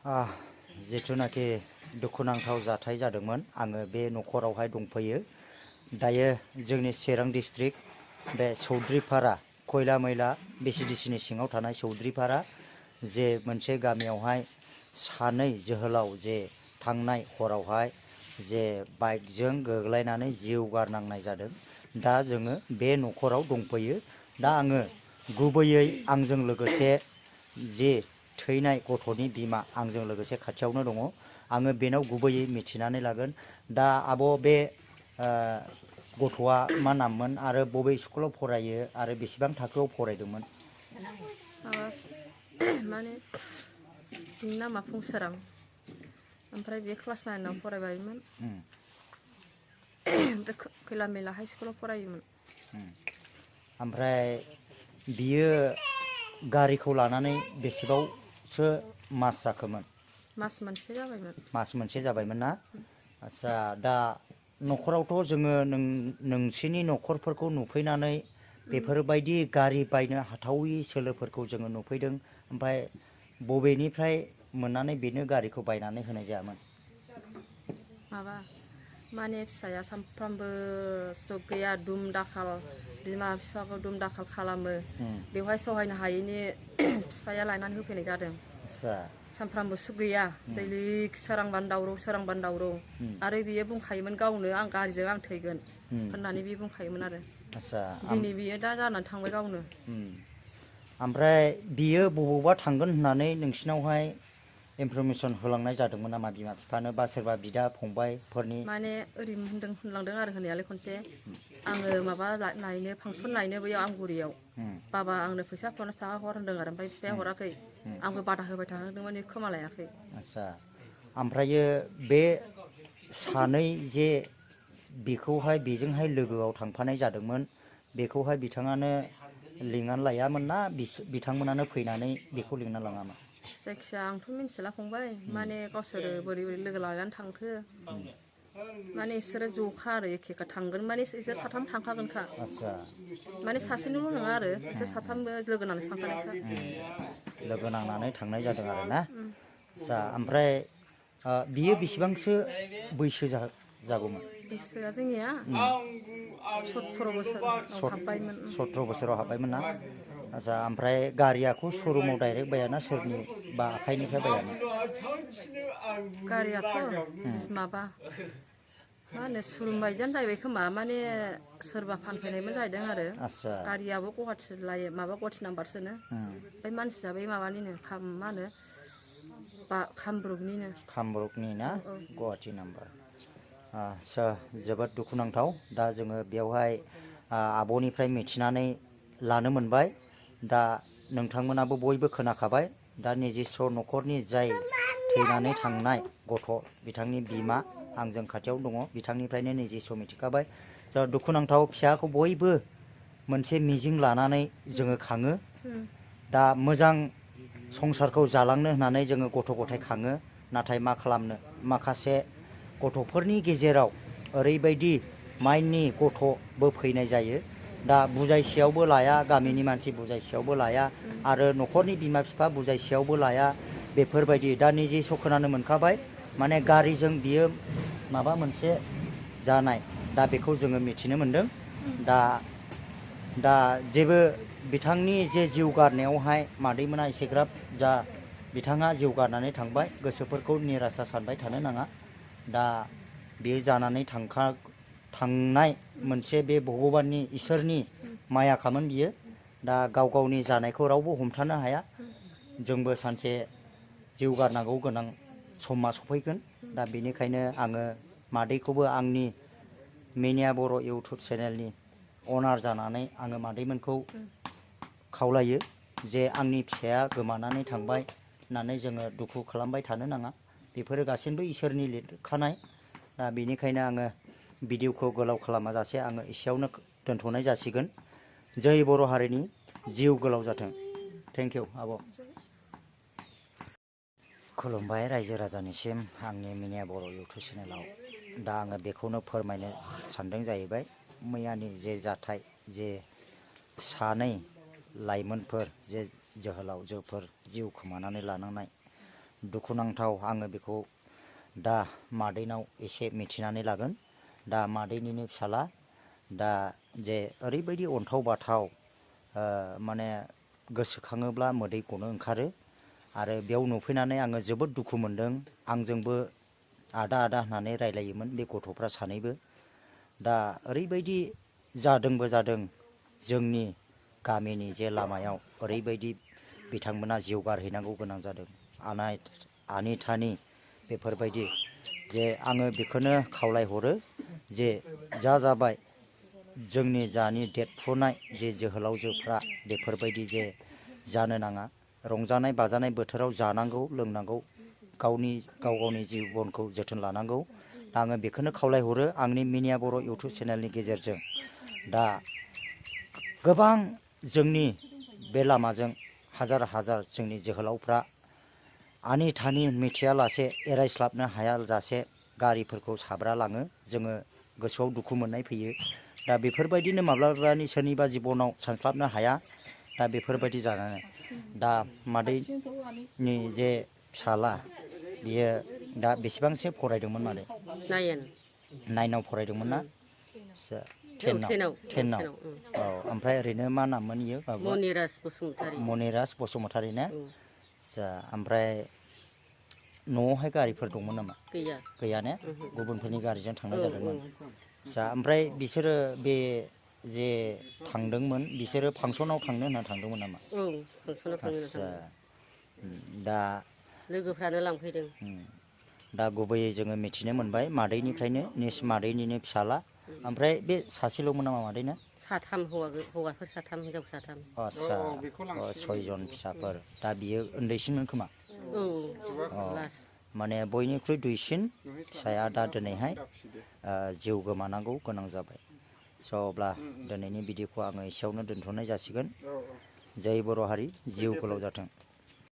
जिथुनाखि दुखुनांथाव जाथाय जादोंमोन आङो बे न'खरावहाय दंफैयो दायो जोंनि चिरां डिस्ट्रिक्ट बे चौधुरीपारा खयला मैला बिसिडिसिनि सिङाव थानाय चौधुरीपारा जे मोनसे गामियावहाय सानै जोहोलाव जे थांनाय हरावहाय जे बाइकजों गोग्लैनानै जिउ गारनांनाय जादों दा जोङो बे न'खराव दंफैयो दा आङो गुबैयै आंजों लोगोसे जे थैनाय गथ'नि बिमा आंजों लोगोसे खाथियावनो दङ आङो बेनाव गुबैयै मिथिनानै लागोन दा आब' बे गथ'आ मा नाममोन आरो बबे स्कुलाव फरायो आरो बेसेबां थाखोआव फरायदोंमोन माने बिनि नामा फुंसोरां ओमफ्राय बे क्लास 9 आव फरायबायमोन खैला मैला हाइ स्कुलाव फरायोमोन ओमफ्राय बियो गारिखौ लानानै बेसेबांसो मास जाखोमोन मास मोनसे जाबायमोन मास मोनसे जाबायमोन ना आच्छा दा न'खरावथ' जोङो नोंसिनि न'खरफोरखौ नुफैनानै बेफोरबायदि गारि बायनो हाथावि सोलोफोरखौ जोङो नुफैदों ओमफ्राय बबेनिफ्राय मोननानै बेनो गारिखौ बायनानै होनाय जायामोन माबा माने फिसाया सानफ्रामबो सुख गैया दुम दाखाल बिमा बिफाखौ दुम दाखाल खालामो बेवहाय सहायनो हायैनि बिफाया लायनानै होफैनाय जादों सानफ्रामबो सुख गैया दैलिक सोरांबानो दावराव आरो बियो बुंखायोमोन गावनो आं गारिजों आं थैगोन होननानै बियो बुंखायोमोन आरो दिनै बियो दा जानानै थांबाय गावनो ओमफ्राय बियो बबावबा थांगोन होननानै नोंसिनावहाय इनफरमेसन होलांनाय जादोंमोन नामा बिमा बिफानो बा सोरबा बिदा फंबायफोरनि माने ओरैनो होनलांदों आरो होनायालाय खनसे आङो माबा नायनो फांसन नायनो बैयाव आमगुरियाव बाबा आंनो फैसा 50 थाखा हर होनदों आरो ओमफ्राय बिफाया हराखै आंबो बादा होबाय थादोंमोन खोमा लायाखै आच्छा ओमफ्रायो बे सानै जे बेखौहाय बेजोंहाय लोगोआव थांफानाय जादोंमोन बेखौहाय बिथाङानो लिंनानै लायामोन ना बिथांमोनानो फैनानै बेखौ लिंना लाङामोन जायखिया आंथ' मिथिला फंबाय माने गावसोरो बोरै लोगो लानानै थांखो माने इसोरो ज'खा आरो एखेखा थांगोन माने इसोर साथाम थांखागोनखा माने सासेनिल' नङा आरो इसोर साथामबो लोगो नांनानै थांखानायखा लोगो नांनानै थांनाय जादों आरो ना आच्छा ओमफ्राय बियो बेसेबांसो बैसो जागौमोन बैसोआ जोंनिया 17 बोसोराव हाबबायमोन 17 बोसोराव हाबबायमोन ना आच्छा ओमफ्राय गारियाखौ शरुमाव डाइरेक्ट बायाना सोरनि बा आखाइनिफ्राय बायामोन गारियाथ' माबा मा होनो सुरुम बायदियानो जाहैबाय खोमा माने सोरबा फानफैनायमोन जाहैदों आरो गारियाबो गुवाहाटि लायो माबा गुवाहाटि नाम्बारसोनो ओमफ्राय मानसिया बै माबानिनो मा होनो कामरुपनि ना गुवाहाटि नाम्बार आच्छा जोबोद दुखुनांथाव दा जोङो बेवहाय आब'निफ्राय मिथिनानै लानो मोनबाय दा नोंथांमोनाबो बयबो खोनाखाबाय दा निजिस्स' न'खरनि जाय थैनानै थांनाय गथ' बिथांनि बिमा आंजों खाथियाव दङ बिथांनिफ्रायनो निजिस्स' मिथिखाबाय दा दुखुनांथाव फिसाखौ बयबो मोनसे मिजिं लानानै जोङो खाङो दा मोजां संसारखौ जालांनो होननानै जोङो गथ' गथाय खाङो नाथाय मा खालामनो माखासे गथ'फोरनि गेजेराव ओरैबायदि माइन्डनि गथ'बो फैनाय जायो दा बुजायसेयावबो लाया गामिनि मानसि बुजायसेयावबो लाया आरो न'खरनि बिमा बिफा बुजायसेयावबो लाया बेफोरबायदि दा निजिस्स' खोनानो मोनखाबाय माने गारिजों बियो माबा मोनसे जानाय दा बेखौ जोङो मिथिनो मोनदों दा जेबो बिथांनि जे जिउ गारनायावहाय मादैमोना एसेग्राब जा बिथाङा जिउ गारनानै थांबाय गोसोफोरखौ निरासा सानबाय थानो नाङा दा बेयो जानानै थांनाय मोनसे बे भगबाननि इसोरनि मायाखामोन बियो दा गाव गावनि जानायखौ रावबो हमथानो हाया जोंबो सानसे जिउ गारनांगौ गोनां समा सफैगोन दा बेनिखायनो आङो मादैखौबो आंनि मिनिया बर' इउटुब चेनेलनि अनार जानानै आङो मादैमोनखौ खावलायो जे आंनि फिसाया गोमानानै थांबाय होननानै जोङो दुखु खालामबाय थानो नाङा बेफोरो गासिबो इसोरनि लिरखानाय दा बेनिखायनो आङो भिडिअखौ गोलाव खालामाजासे आङो एसेयावनो दोनथ'नाय जासिगोन जै बर' हारिनि जिउ गोलाव जाथों थेंक इउ आब' खुलुमबाय रायजो राजानिसिम आंनि मिनिया बर' इउटुब चेनेलाव दा आङो बेखौनो फोरमायनो सानदों जाहैबाय मैयानि जे जाथाय जे सानै लाइमोनफोर जे जोहोलावजोफोर जिउ खोमानानै लानांनाय दुखुनांथाव आङो बेखौ दा मादैनाव एसे मिथिनानै लागोन। दा मादैनिनो फिसाला दा जे ओरैबायदि अन्थाव बाथाव माने गोसोखाङोब्ला मोदै गनो ओंखारो आरो बेयाव नुफैनानै आङो जोबोद दुखु मोनदों। आंजोंबो आदा आदा होननानै रायलायोमोन बे गथ'फ्रा सानैबो। दा ओरैबायदि जादोंबो जादों जोंनि गामिनि जे लामायाव ओरैबायदि बिथांमोना जिउ गारहैनांगौ गोनां जादों आनि थानि बेफोरबायदि जे आङो बेखौनो खावलायहरो जे जा जाबाय जोंनि जानि देरफुनाय जे जोहोलावजोफ्रा बेफोरबायदि जे जानो नाङा। रंजानाय बाजानाय बोथोराव जानांगौ लोंनांगौ गाव गावनि जिबनखौ जोथोन लानांगौ। आङो बेखौनो खावलायहरो आंनि मिनिया बर' इउटुब चेनेलनि गेजेरजों। दा गोबां जोंनि बे लामाजों हाजार हाजार जोंनि जोहोलावफ्रा आनि थानि मिथियालासे एरायस्लाबनो हायाजासे गारिफोरखौ साब्रा लाङो। जोङो गोसोआव दुखु मोननाय फैयो। दा बेफोरबायदिनो माब्लाबानि सोरनिबा जिबनाव सानस्लाबनो हाया। दा बेफोरबायदि जानानै दा मादैनि जे फिसाला बियो दा बेसेबांसो फरायदोंमोन मादै? नाइनाव फरायदोंमोन ना? टेनाव औ ओमफ्राय ओरैनो मा नाममोन इयो? मनिराज बसुमतारी। मनिराज बसुमतारी ना? आदसा ओमफ्राय न'आवहाय गारिफोर दंमोन नामा? गैया। गैया ने? गुबुनफोरनि गारिजों थांनाय जादोंमोन। आदसा ओमफ्राय बिसोरो बे जे थांदोंमोन बिसोरो फांसनाव थांनो होनना थांदोंमोन नामा? औ फांसनाव थांनो होनना आदसा थांदों। दा लोगोफ्रानो लांफैदों। दा गुबैयै जोङो मिथिनो मोनबाय मादैनिफ्रायनो मादैनिनो फिसाला। ओमफ्राय बे सासेल'मोन नामा मादैना? साथाम हौवाफोर साथाम हिनजाव साथाम। आदसा सयजन फिसाफोर दा बियो उन्दैसिनमोन खोमा? औ लास्ट। माने बयनिख्रुइ दुइसिन फिसाया दा दिनैहाय जिउ गोमानांगौ गोनां जाबाय। स' अब्ला दिनैनि बिदिखौ आङो एसेयावनो दोनथ'नाय जासिगोन। जै बर' हारि जिउ गोलाव जाथों।